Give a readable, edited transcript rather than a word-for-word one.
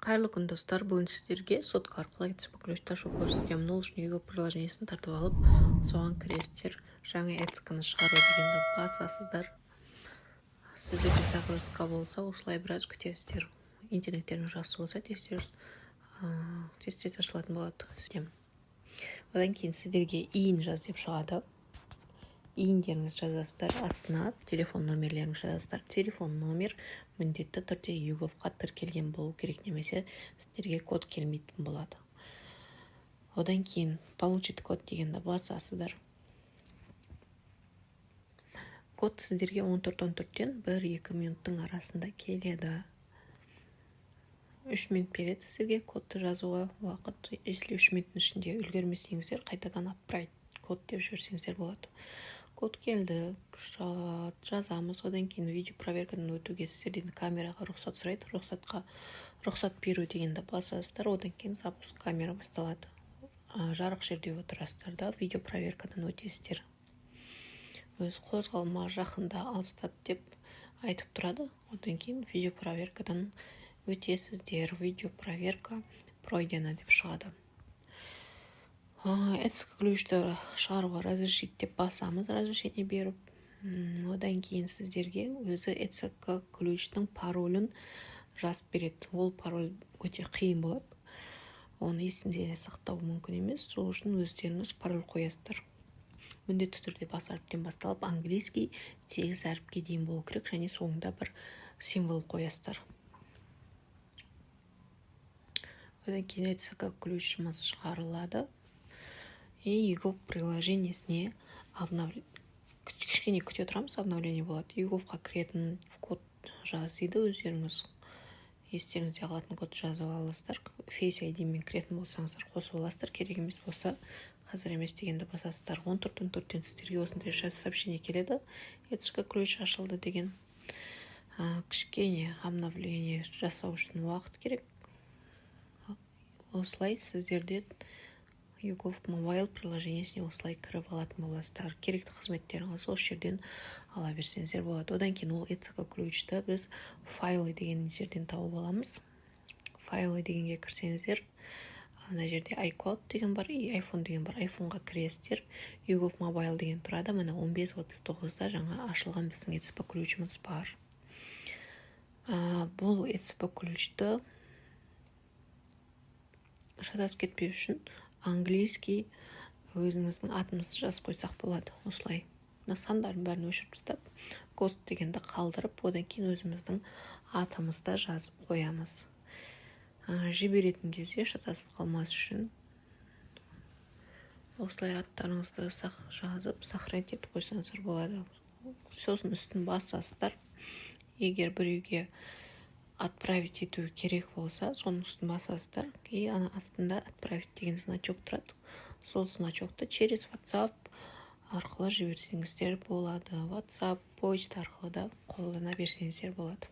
Қайырлы күн, достар! Бүгін сіздерге сотка арқылы ЭЦП ключ ашу көрсетемін. Ол үшін eGov приложениесін тартып алып, соған кіресіздер. Жаңа ЭЦП-ны шығару дегенді басасыздар. Сіздерде загрузка болса, осылай біраз күтесіздер. Интернеттеріңіз жақсы болса, тез тез ашылатын болады. Одан кейін сіздерге ИИН жаз деп шығады. ИИНдеріңізді жазасыздар, астына телефон номерлеріңізді жазасыздар. Телефон номер міндетті түрде eGov-қа тіркелген болу керек немесе сіздерге код келмейтін болады. Одан кейін «Получить код» дегенді басасыздар. Код сіздерге 14:14-тен 1-2 минуттың арасында келеді. 3 минут береді сіздерге кодты жазуға уақыт. Если 3 минуттың ішінде үлгермесеңіздер, қайтадан «Отправить код» деп жіберсеңіздер болады. Код келді, жазамыз. Одан кейін видео проверкадан өтуге сіздерден камераға рұқсат сұрайды. Рұқсат беру дегенді басасыздар. Одан кейін запуск камера басталады. Жарық жерде отырасыздар да, видео проверкадан өтесіздер. Өзі қозғалма, жақында, алыстат деп айтып тұрады. Одан кейін видео проверкадан өтесіздер. «Видео проверка пройдена» деп шығады. ЭЦП ключті шығаруға «Разрешить» деп басамыз, разрешение беріп. Одан кейін сіздерге өзі ЭЦП ключтің паролін жазып береді. Ол пароль өте қиын болады, оны есінде сақтау мүмкін емес. Сол үшін өздеріңіз пароль қоясыздар. Міндетті түрде бас әріптен басталып, английский сегіз әріпке дейін болу керек және соңында бір символ қоясыздар. Одан кейін ЭЦП ключіміз шығарылады. И eGov приложениесіне кішкене күте тұрамыз, обновление болады. eGov-қа кіретін код жаз дейді. Өздеріңіз естеріңізде қалатын код жазып аласыздар. Face ID мен кіретін болсаңыздар, қосып аласыздар. Керек емес болса, «Қазір емес» дегенді басасыздар. 14:14-тен сіздерге осындай сообщение келеді, «ЭЦП ключ ашылды» деген. Кішкене обновление жасау үшін уақыт керек. Осылай сіздерде eGov Mobile приложениесіне осылай кіріп алатын боласыздар. Керекті қызметтеріңізді осы жерден ала берсеңіздер болады. Одан кейін ол ЭЦП ключті біз «Файлы» деген жерден тауып аламыз. «Файлы» дегенге кірсеңіздер, ана жерде iCloud деген бар и iPhone деген бар. iPhoneға кіресіздер, eGov Mobile деген тұрады. Міне, 15:39-да жаңа ашылған біздің ЭЦП ключіміз бар. Бұл ЭЦП ключті шатасып кетпеу үшін английский өзіміздің атымызды жазып қойсақ болады. Осылай мына сандардың бәрін өшіріп тастап, «Гост» дегенді қалдырып, одан кейін өзіміздің атымызды жазып қоямыз. Жіберетін кезде шатасып қалмас үшін осылай аттарыңызды жазып, сохранить етіп қойсаңыздар болады. Сосын үстін басасыздар. Егер біреуге отправить ету керек болса, соның үстін басасыздар и ана астында «Отправить» деген значок тұрады. Сол значокты через WhatsApp арқылы жіберсеңіздер болады. WhatsApp, почта арқылы да қолдана берсеңіздер болады.